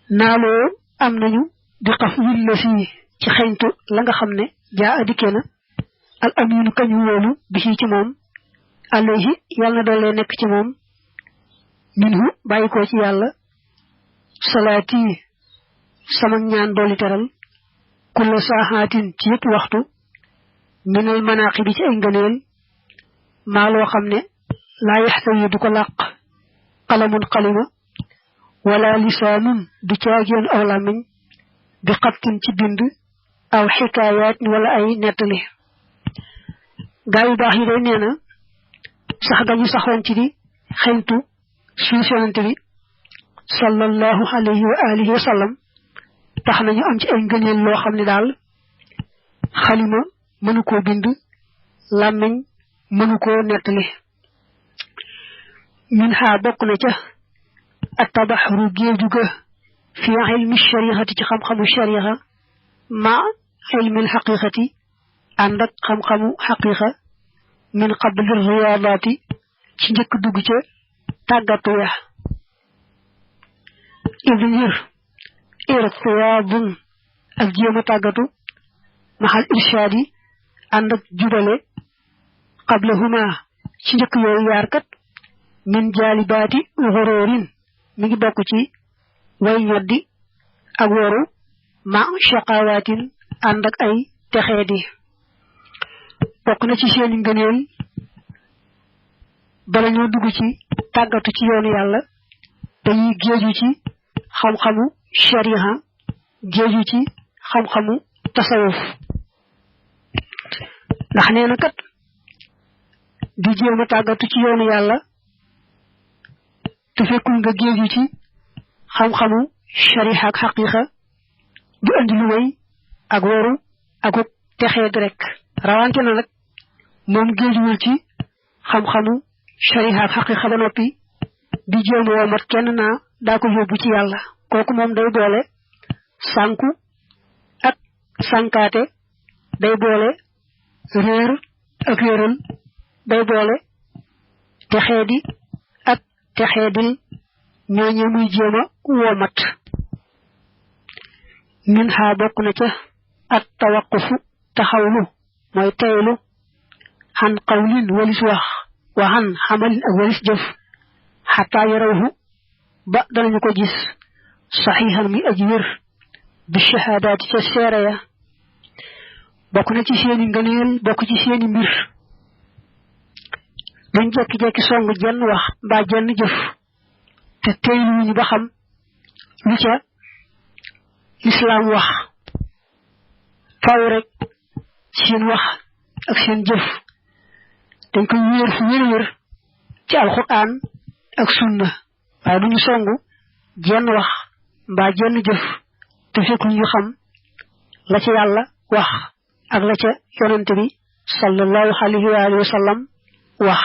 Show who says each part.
Speaker 1: naaloo am nañu di xaf wil la fii ci xeñtu la nga xam ne jaa adikkee na al aminu kañu wóolu bi ci moom alayhi yàlla na doole nekk ci moom minhu bàyyi ko ci yàlla salaati sama ñaan dooli teral kulla saaxaatin ci yëpp waxtu minal manaaqibi ci ay ngëneel maa loo xam ne laa yaxtawi du ko làq qalamun qalima wala lisaanun du caageen aw làmmiñ bi xattin ci bind aw xikaayaat wala ay nettali gaa yu baax yi day nee na sax gañu saxoon ci di xeñtu suuf yonante bi sallallahu alayhi wa alihi wa sallam tax nañu am ci ay ngëneel loo xam ne daal xalima mënu koo bind làmmiñ mënu koo nettali min xaa bokk na ca attabaxru géeju ga fi ilmi shariixati ci xam-xamu shariixa ma ilmil xaqiiqati ànd ak xam-xamu xaqiiqa min qabli riyaadaati ci njëkk dugg ca tàggatu ya idi ngir irtiyaadun ak jéem a tàggatu maxal irshaadi ànd ak jubale qablahuma ci njëkk yooyu yaar kat min jaalibaati xoroorin mi ngi bokk ci way ñoddi ak woru ma shaqawaatin ànd ak ay texeedi bokk na ci seeni ngëneel bala ñoo dugg ci tàggatu ci yoonu yàlla dañuy géeju ci xam-xamu shariha géeju ci xam-xamu tasawuf ndax nee na kat di jéem a tàggatu ci yoonu yàlla te fekkul nga géeju ci xam-xamu shariha ak xaqiqa du andi lu may ak woru ak texeed rek rawante na nag moom géejuwul ci xam-xamu shariha ak xaqiqa ba noppi di jéem woo mat kenn naa daa ko yóbbu ci yàlla kooku moom day boole sànku ak sànkaate day boole réer ak réeral day boole texeedi ak texeedil ñooñe muy jéem a woomat min xaa bokk na ca at tawaqufu taxawlu mooy teylu xan qawlin walis wax wa xan xamalin ak walis jëf xataa yarawhu ba danañu ko gis saxiixan mi aji wér bi shahaadaati ca seere ya bokk na ci seeni ngëneel bokk ci seeni mbir duñ jekki-jekki song jenn wax mbaa jenn jëf te teyluñu ba xam lu ca lislaam wax faw rek seen wax ak seen jëf dañ koy wéer fu wér ci alxuraan ak sunna waaye duñu songu jenn wax mbaa jenn jëf te fekkul ñu xam la ca yàlla wax ak la ca yonante bi sallallahu alayhi wa sallam wax